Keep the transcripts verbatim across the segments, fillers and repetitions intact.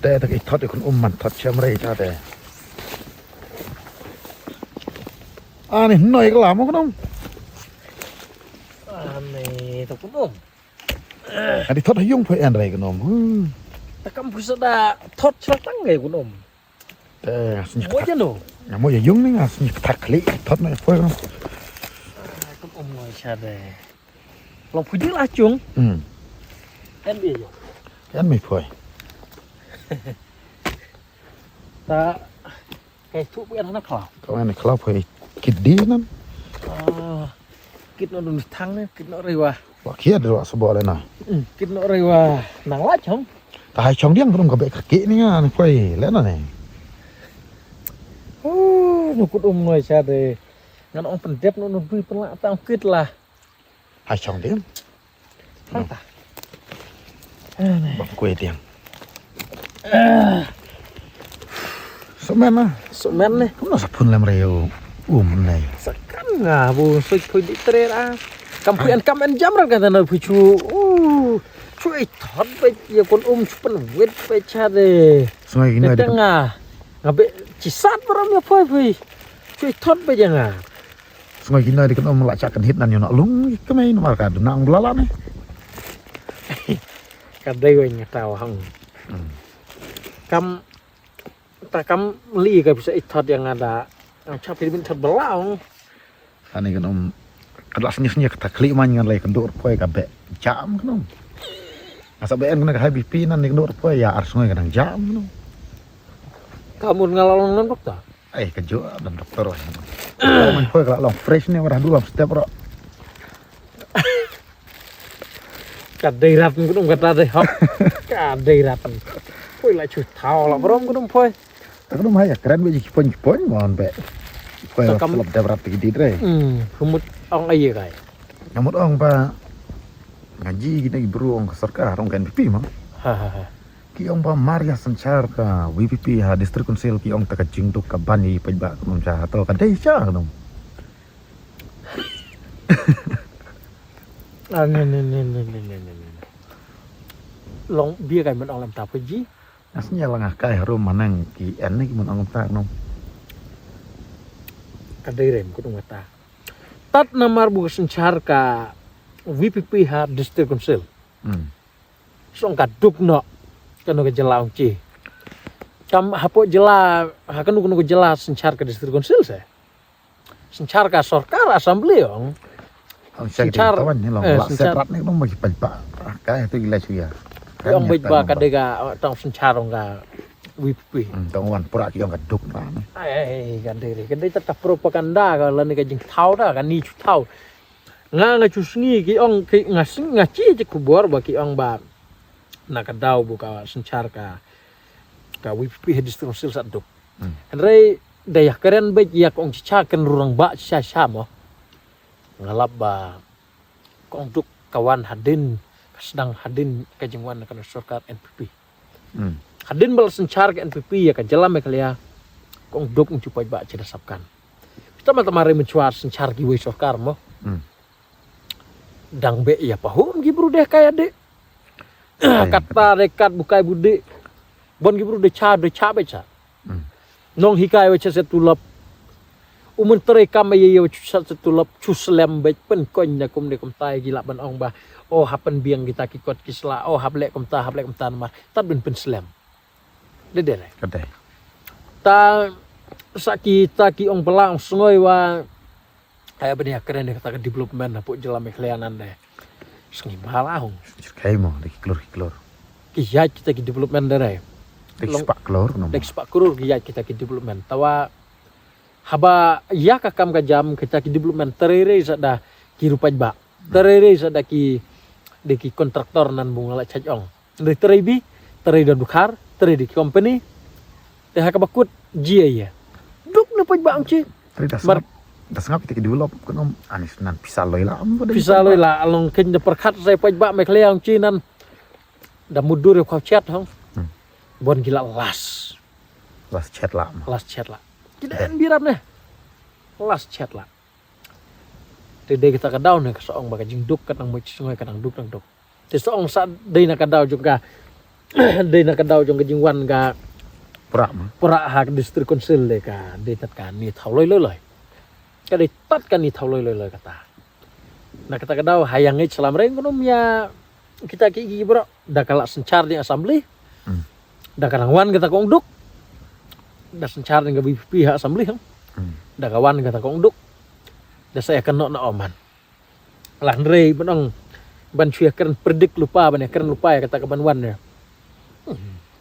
Te te ki thot ki khun um man thot shem rei ta te. Ani noi kala mo khun um. Ani to khun um. Ani thot ha yung phoi en rei khun um. Hmm. Ta kam phu sa da thot sra tang rei khun um. Te nga sni Mo ja no. Nga mo ja yung ni nga sni thak kli thot na phoi khun um. Khun um noi sha de. Long phu ji la chung. Hmm. En bi jo. En mi phoi. Ta kai thu bu en na khlaw. Ka wan khlaw phoi kit di nan. Ah, kit no dun thang ne, kit no rewa. Wa khia de wa sabo le na. Hmm, kit no rewa nang la chong. Ta hai chong diang rum ka be ka ki ni nga ni phoi le na ne. Oh, no khun um noi sha de. Ngan ong pen dep no no bui pen la tang kit la. Hai chong diang. Thang ta. Bang kue diang. Semen ah. Semen ne. Kumno sa phun lem rei um ne. Sa kan nga bu sui phu di tre ra. Kam phu en kam en jam ra ka na phu chu. Uh. Chu i thot be ya kon um chu pen wet be cha de. Sngai ki noi de. Nga. Nga be chi sat param ya phoi phoi. Chu i thot be ya nga. Sngai ki noi de kan um la cha kan hit nan yo na lung ka mei namar ka duna ang blala ne. Ka dei weng ta wa hang. Hmm. Kam ta kam li ka bisa i thot yang ada. Ang chap di bin thot bela ong. Ani kan um. Ka la sni sni ka ta kli man ngan lai kan dur phoi ka be jam kan um. Asa be en kan ka hai B P nan ni kan dur phoi ya ar sngai kan jam kan um. Ka mun nga la long nan doktor. Ai ka jo dan doktor wah. Man phoi ka la long fresh ni warah dulam step ro. Ka dei rat khun um kata dei hok. Ka dei rat. Phoi la chu thau la brom khun um phoi. Ta khun um hai kren be ji ki pon ki pon mon be. Phoi la kam lop dep rat ki di dre. Hmm, humut ong ai kai. Namut ong ba ngaji ki na ki bru ong ka sorkar ong ka N P P ma. Ha ha ha. Ki ong ba mar ya synshar ka V P P ha District Council ki ong ta ka jingduk ka ban i peit ba ka num cha to ka dei cha ka num. Ah, ne ne ne ne ne ne ne ne. Long bia kai men ong lam ta pha ji. As nya la nga kai harum manang ki en ne ki men ong lam ta ka num. Ka dei rem ku dung ta. Tat namar bu synshar ka V P P ha District Council. Hmm. Song ka duk no kano ka jylla ong chi. Kam hapoh jylla ha kano kano ka jylla synshar ka District Council se. Synshar ka sorkar assembly ong. Ang synshar tawan ni long la synshar. Separat ni long bagi pajpa. Ka itu gila suya. Ong bagi ba ka dega tong synshar ong ka V P P. Hmm, tong wan pura ki ong ka duk na ni. Ai ai ka dei ka dei ta propaganda ka la ni ka jing thau da ka ni chu thau. Nga nga chu sngi ki ong ki nga sngi nga chi chi khubor ba ki ong ba na ka daw bu ka synshar ka ka V P P ha District Council sa duk. Hmm. Hynrei da ya kren beit ya ka ong chi cha kan rurang ba cha cha mo. Nga lap ba ka ong duk ka wan hadin ka sdang hadin ka jingwan ka sorkar N P P. Hmm. Hadin ba la synshar ka N P P ya ka jylla Meghalaya ka ong duk ong chu poi ba chi da sap kan. Tama tama re mynchwa synshar ki wei sorkar mo. Hmm. Dang be ya pahum ki bru deh kaya de. Kata de kat bukai bu de. Bon ki bru de cha de cha be cha. Hmm. Nong hikai we cha se tulop. U menteri kam ye ye chu sa se tulop chu slem be pen koin na kum de kum tai ki la ban ong ba. Oh hapen biang kita ki kot ki sla. Oh hap le kum ta hap le kum ta namar. Tat ben pen slem. De de. Ka dei. Ta sa ki ta ki ong bala ong sngoi wa. Ai bani akren de kata ka development hapoh jylla Meghalaya nan de. Sngi bala ong. Kai mo de ki klur ki klur. Ki yaj kita ki development de re. De ki spak klur no. De ki spak klur ki yaj kita ki development. Tawa haba ya ka kam ka jam kita ki development terere sa da ki rupai ba. Terere sa da ki de ki kontraktor nan bu nga la chaj ong. Dei trei bi, trei da dukhar, trei di company. Te ha ka bakut ji ai ya. Duk ne poj ba ang chi. Trei da sngap. Da sngap kita ki develop kan om anis nan pisa loi la am. Pisa loi la along ken da perkhat sai poj ba Meghalaya ang chi nan. Da mudur ya khau chat hong. Hmm. Bon gila las. Las chat la. Las chat la. Kita en birat ne. Las chat la. Te dei kita ka daw ne ka sa ong ba ka jingduk ka nang mut sngoi ka nang duk nang duk. Te sa ong sa dei na ka daw jong ka dei na ka daw jong ka jingwan ka Prah ma. Prah ha ka District Council de ka dei tat ka ni thaw loi loi loi. Ka dei tat ka ni thaw loi loi loi kata. Na kata ka daw ha ïa ngeit slam reng kano ïa kita ki ki bro da ka la synchar di assembly. Da ka rangwan kata ka ong duk. Da synchar di ka B P P ha assembly hang. Da ka wan kata ka ong duk. Da sa ïa kano na oman. Lah hynrei ban ong ban shu ïa kren predict lypa ban ïa kren lypa ïa kata ka ban wan ïa.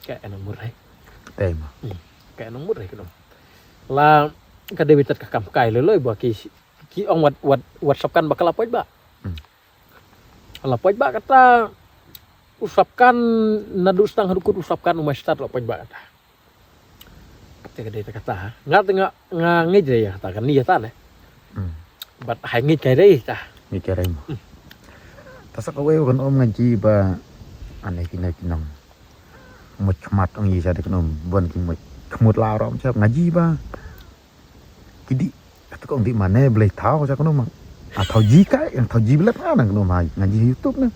Ka enong mut rei. Te ma. Ka enong mut rei kano. La ka dei bitat ka kam kai loi loi ba ki ki ong wat wat wat sap kan ba ka la poj ba. La poj ba kata u sap kan naduh stang haduh kut u sap kan u mai start la poj ba kata. Te ka dei ta kata ha. Nga te nga nga ngeit dei ya kata kan ni ya ta ne. Bat hai ngeit kai dei ta. Ngi kere ma. Ta sa kawei kan om ngaji ba ane kina kinong. Mut khmat ong yi sa de kan om bon ki mut khmut la rom sa ngaji ba. Kidi kata kong di mane blei thau sa kan om. A thau ji kai yang thau ji belat kan kan om ngaji YouTube ne.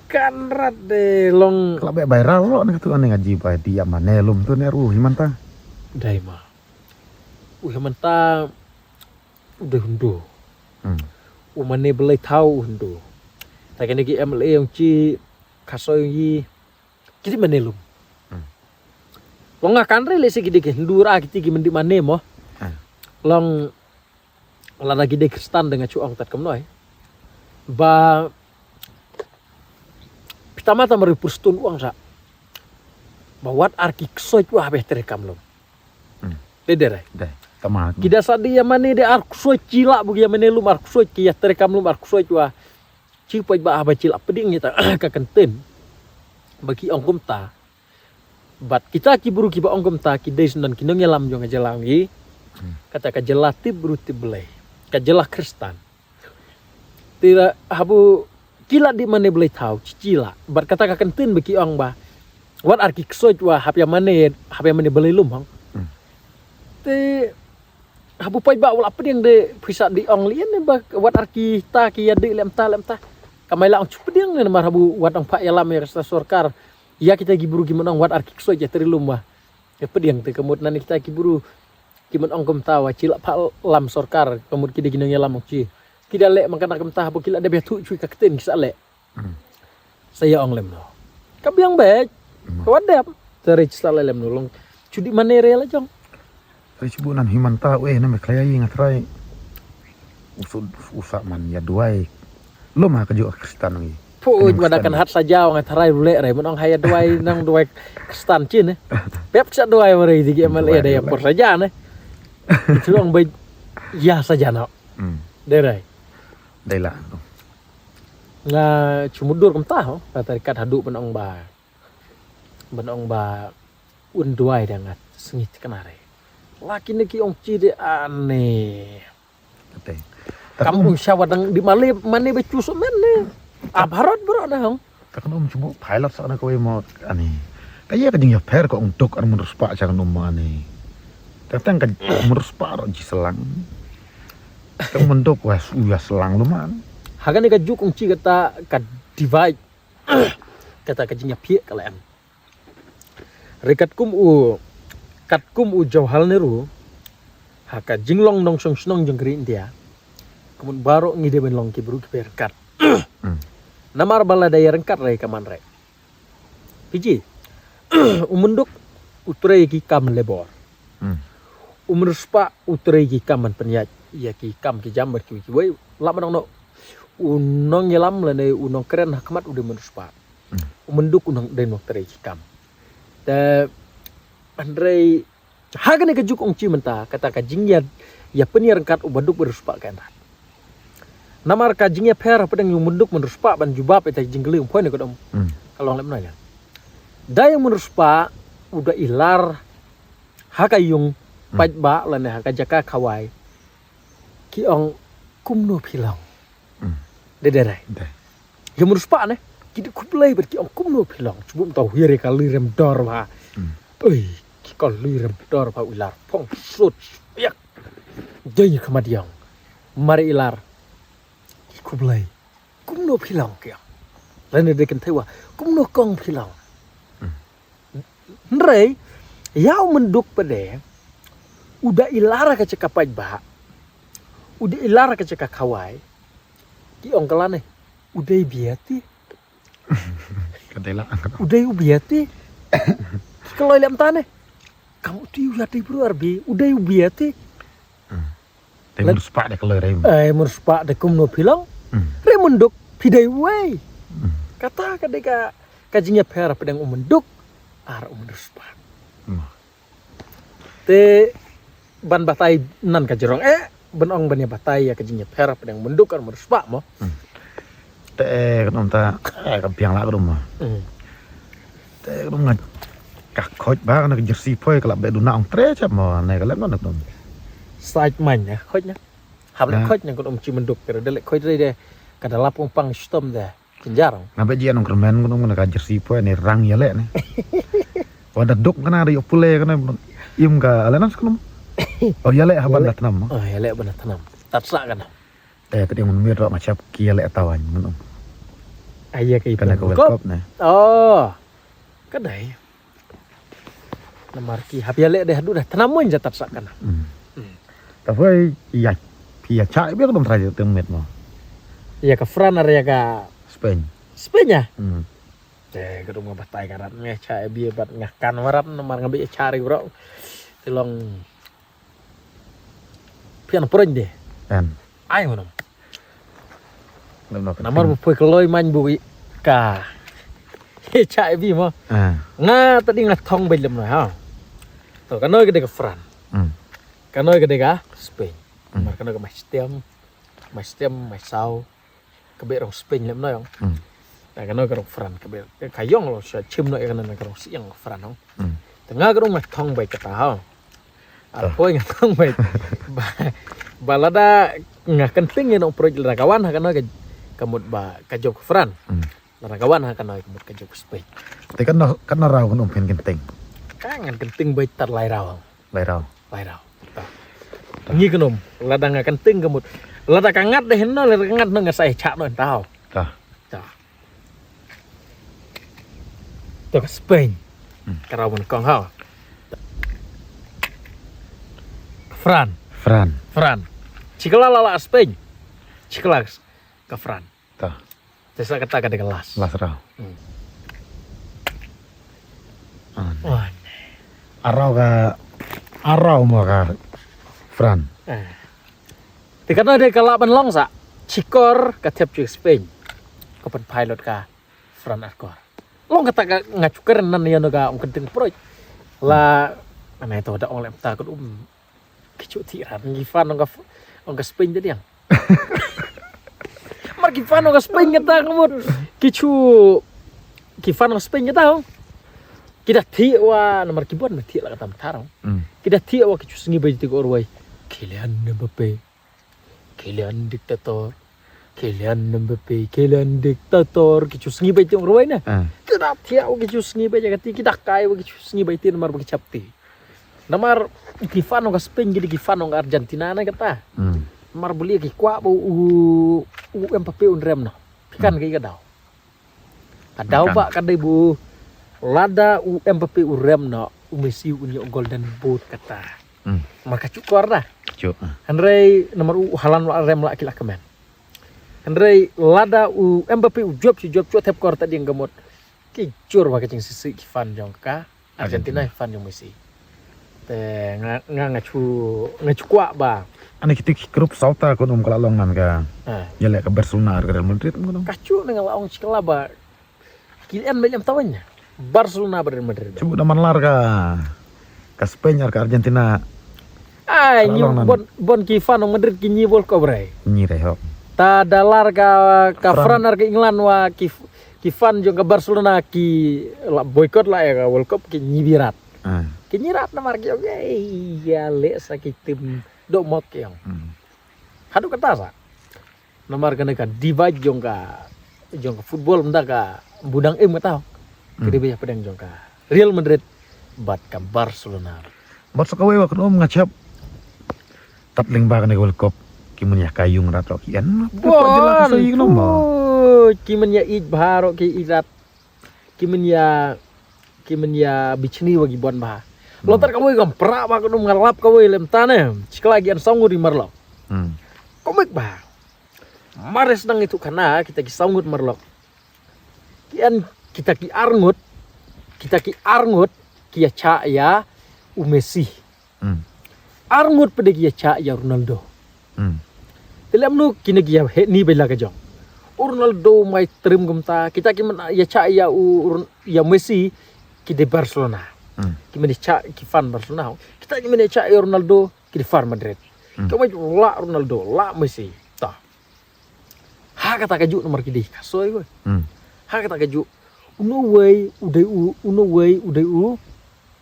Kan rat de long. Kala be viral lo ne katu ane ngaji ba di ya mane lum tu ne ru himanta. Dai ma. U himanta u de hundu. U mane blei thau u hundu. Ta kene ki M L A ong chi khasoi yi. Kidi mane lum. Long nga kan re le se kidi ke hindu ra kiti ki mendi mane mo. Long lada kidi kristan de nga chu ong tat kam noi. Ba pitama tam re purstun uang sa. Ba wat ar ki ksoi wa be tere kam lum. De de re. De. Tama. Kida sa di ya mane de ar ksoi chila bu ya mane lum ar ksoi ki ya tere kam lum ar ksoi wa. Chi poj ba haba chi la pding ita ka kenten. Ba ki ong kumta. Bat kita ki bru ki ba ong kumta ki dei snan ki nong yalam jong ka jela ngi. Kata ka jela tip bru tip blei. Ka jela kristan. Tira habu kila di mane blei thau chi chila. Bat kata ka kenten ba ki ong ba. Wat ar ki ksoj wa hapya mane hapya mane blei lum hang. Te habu poi ba wala pdiang de pisa di ong lien ne ba wat ar ki ta ki ya de lem ta lem ta. Kamai la ong chu pdiang ne mar habu wat ong pha ya lam ya kasta sorkar. Ya kita ki bru ki menong wat ar ki ksoj ya teri lum wa. Ya pdiang te kemut nani kita ki bru ki menong kem ta wa chi la pha lam sorkar kemut ki de ki nong ya lam ong chi. Ki da le mangkana kem ta habu ki la de be thu chui ka kten ki sa le. Sa ïa ong lem no. Ka biang bek. Ka wat dep. Te rei sa lem no long. Chu di mane re la jong. Rei chu bu nan himanta we na me khlai nga trai. Usu usa man ïa duai. Lo ma ka ju kristan ngi. Pu wada kan hat sa jaw nga trai rule re mon ong hai duai nang duai kristan chin ne. Pep sa duai wa rei di M L A de ya por sa ja ne. Chu long bai ya sa ja no. De rei. Dei la. Nga chu mudur kumta ho ka tarikat hadu ban ong ba ban ong ba un duai da nga sngit kana re. Laki ne ki ong chi de ane. Kam ong sha wadang di male mane be chu so men ne. A Bharat bro na hong. Ta kan um chubu pilot sa na kawei mo ani. Ka ye ka jing ya pher ko ong tuk ar mun ruspa cha kan um ani. Ta tang ka mun ruspa ro ji selang. Ka mun duk wa su ya selang luman. Ha ka ne ka juk ong chi kata ka divide. Kata ka jing ya phi ka la em. Re katkum u katkum u Jawaharlal Nehru ha ka jinglong nongshong shnong jong ka ri India. Ka mut baroh ngi dei ban long ki briew ki pyrkhat. Namar ba lada ïa ryngkat re ka man re. Phi ji u mynduk u trei ki kam labor. U mynriewspah u trei ki kam ban pynïaid ïa ki kam ki jam bad kiwei kiwei. Lah ban ong noh u nongïalam lane u nongkren ha khmat u dei mynriewspah. U mynduk u nong dei nongtrei ki kam. Te hynrei ha kane ka juk ong chi mynta kata ka jingïa ïa pynïaryngkat u baduk mynriewspah ka enrat. Namar ka jingïapher hapdeng u mynduk mynriewspah ban jubab ïa ka jingkylli ong poi ne ka dom. Ka long lem nai. Dei mynriewspah u da ilar ha ka ïung paidbah lane ha ka jaka khawai. Ki ong kumno phi long. De de rai. Ïa mynriewspah ne ki dei khublei bad ki ong kumno phi long. Chubu mynta u hiar ïa ka lirem dor bha. Oi ki ka lirem dor bha u ilar phong sut. Yak. Dei ïa ka madiang. Mar ilar. Ki khublei. Kumno phi long ki ong. Lane de kynthei wa kumno kong phi long. Hynrei ïa u Mynduk pat de, u da i lar ka jaka paidbah, u da i lar ka jaka khawai. Ki ong ka lane, u dei bia ti. Ka dei la. U dei u bia ti. Ki kloi lem tane. Kam u ti u ya ti bru arbi, u dei u bia ti. Te mun spa de kloi rei. Ai mun spa de kum no phi long. Re Mynduk phi dei uei. Kata ka dei ka ka jingïapher pdeng u Mynduk ar u Mynduk spa. Te ban batai nan ka jrong eh ban ong ban ïa batai ïa ka jingïapher pdeng u Mynduk ar u Mynduk spa mo. Te eh ka dum ta eh ka biang la ka dum mo. Te ka dum nga ka khoj ba ka na ka jersey poi ka la be duna ong tre chap mo ne ka lem no na ka dum. Sait main ya khoj na. Hap le khoj na ka dum chi Mynduk ka de le khoj re de ka da lap ong pang stom de. Jinjar. Nga be ji anong kermen ka dum na ka jersey poi ne rang ïa le ne. Wa da duk kana da ïoh pule kana im ka ale nas kunum. Oh ïa le haban da tnam. Oh ïa le ban da tnam. Tat sa kana. Eh ka ding mun mir ro ma chap ki ïa le tawan mun. Ai ïa ka kana ka World Cup ne. Oh. Ka dai. Namar ki hap ïa le deh du dah tnam mun ja tat sa kana. Ta hoi ïa ïa cha bi ka dum trai teng met mo. Ïa ka Fran ar ïa ka Spain. Spain ya. Te ka dum nga batai ka rat nga cha bi bat nga kan warat namar nga bi cha ri bro. Te long Pian purun de. Kan. Ai ngono. Namar bu poi kloi man bu ka. He cha bi mo. Nga tadi nga thong bai lem na ha. To ka noi ka de ka Fran. Ka noi ka de ka Spain. Mar ka noi ka mai stem. Mai stem mai sau. Ka be rong Spain lem no yong. Na ka no ka rong Fran ka be ka yong lo sha chim no ka na ka rong siang Fran no. Te nga ka rong ma thong bai ka ta ha. Al poi nga thong bai. Ba lada nga kan ting no project lada ka wan ha ka no ka mut ba ka jok Fran. Lada ka wan ha ka no ka mut ka jok Spain. Te kan no kan no rau kan um pin kan ting. Ka ngan kan ting bai tar lai rau. Lai rau. Lai rau. Ngi khnum lada nga kan ting ka mut. Lada ka ngat deh no lada ka ngat no nga sai chak no tau. Tah. Tah. To ka Spain. Ka rau ban kong ha. Fran. Fran. Fran. Chikala lala Spain. Chikala ka Fran. Tah. Te sa kata ka dei ka las. Las rau. Arau ka arau mo ka Fran. Te kata dei ka lah ban long sa. Chikor ka thep chu Spain. Ka pan pilot ka Fran Arkor. Long kata ka nga chukar nan ya no ka ong kenting proy. La ana to da ong lem ta ka um. Kichu ti ran ngi fan ong ka ong ka Spain de diang. Mar ki fan ong ka Spain kata ka mut. Kichu ki fan ong ka Spain kata. Ki da ti wa na mar ki bon na ti la kata mthar. Ki da ti wa kichu sngi bai ti ko roi. Kylian Mbappe. Kylian diktator. Kylian Mbappe, Kylian diktator, kichu sngi bai ti ong roi na. Ki da ti wa kichu sngi bai ka ti ki da kai wa kichu sngi bai ti na mar ba ki chap ti. Namar ki fan ka Spain ki ki fan ka Argentina na kata. Namar buli ki kwah ba u u Mbappe un rem no. Kan ki ka daw. Ka daw ba ka dei bu lada u Mbappe u rem no u Messi un ïoh golden boot kata. Namar ka chukor da. Chuk. Hynrei namar u Haaland wa rem la ki la kmen. Hynrei lada u Mbappe u jop chu jop chu thep kor ta ding ka mut. Ki jur wa ka jing sisi ki fan jong ka. Argentina fan jong Messi. Te nga nga nga chu nga chu kwah ba. Ani kiti ki grup sauta ko num kala long nan ka. Ya le ka Barcelona ar ka Real Madrid ko num. Ka chu nga la ong chikla ba. Ki en ba lem tawanya. Barcelona ba Real Madrid. Chu da man lar ka ka Spain ar ka Argentina. Ai ni bon bon ki fan Madrid ki ni bol ko bre. Ni re ho. Ta da lar ka ka Fran ar ka England wa ki Ki fan jong ka Barcelona ki la boycott la ya ka World Cup ki nyi birat. Ki nyi rat namar ki ya le sa ki tim do mok ki yang. Hadu kata sa. Namar kane ka divide jong ka jong ka football mda ka budang im kata. Ki divide ya pedang jong ka Real Madrid bat ka Barcelona. Bat sa kawei wa kano nga chap. Tat ling ba kane World Cup ki men ya ka yung rat ro ki en. Bon. Ki men ya ij bha ro ki ij rat. Ki men ya ki men ïa bichni wa ki bon bha. Lo tar kawei kam pra ba ko dum ngalap kawei lem tane. Chikla ki an song ri marlok. Hmm. Komik ba. Mares nang itu kana kita ki song marlok. Ki an kita ki arngut. Kita ki arngut ki ïa cha ïa u Messi. Hmm. Arngut pede ki ïa cha ïa Ronaldo. Hmm. Te lem nu kine ki ïa he ni bela ka jong. U Ronaldo mai trim kumta, kita ki men ïa cha ïa u Ron- ïa Messi ki de Barcelona. Hmm. Ki men ïa cha ki fan Barcelona. Kita ki men ïa cha ïa Ronaldo ki de fan Madrid. Hmm. Ka mai la Ronaldo, la Messi. Ta. Ha kata ka ju namar ki de ka soi ko. Hmm. Ha kata ka ju. Unu wei u dei u, unu wei u dei u.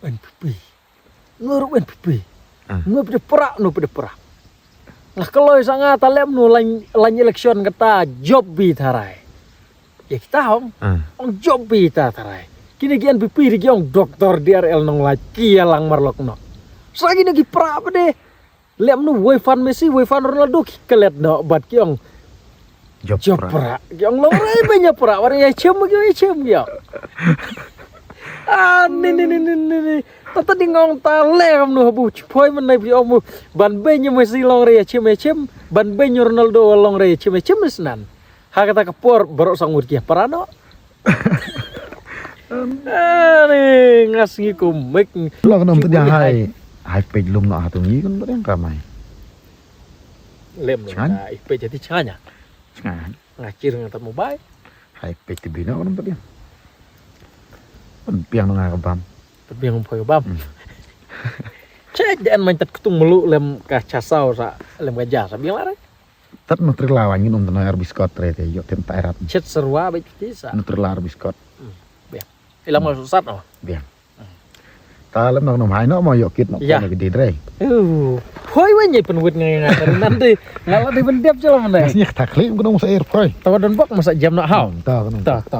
N P P. Ngur wen pipi. Hmm. Ngur pede pra, ngur pede pra. Nga kloi sa nga ta lem nu lain, lain election kata job bi tharai. Ya kita hong. Hmm. Hong job bi ta tharai. Kini ki N P P ri ki hong doktor D R L nong lai ki ya lang marlok no. Sa kini ki pra pede. Lem nu wei fan Messi, wei fan Ronaldo ki kelet no bat ki hong Job pra. Job pra. Ki ong long rei ba nya pra, war ya chem ki ya chem ya. Ah, ni ni ni ni ni. Tata ding ong ta le kam nu habu chipoi men nai bi ong mu. Ban be nya Messi long rei ya chem ya chem. Ban be nya Ronaldo long rei ya chem ya chem ni snan. Ha kata ka por baru sangur ki para no. Ah, ni ngas ngi ko mek. Lo ka nom tu dia hai. Hai pej lum no ha tu ngi kan tu dia ka mai. Lem lo. Chan. Hai pej jadi chanya. Nga. Nga kir nga tat mobile. Hai pek ti bina orang pediang. Pun piang nga ka bam. Pun piang poi ka bam. Hmm. Cek de an main tat ketung melu lem ka chasau sa lem ka jar sa biang lare. Tat nutri lawan ngin um tanoi ar biskot re te yo tem ta erat. Chet serwa baik ti sa. Nutri lar biskot. Hmm. Biang. Ilang mau susat no. Biang. Ta lem nok nom hai nok mo yok kit nok. Ya. Nok di dre. Uh, hoi wen ye penwit ngai ngai tadi nanti. Ngala di bendep jalan mana. Ngasih tak klik gunung sair poi. Tawa don bok masa jam nak hau. Ta gunung. Ta ta.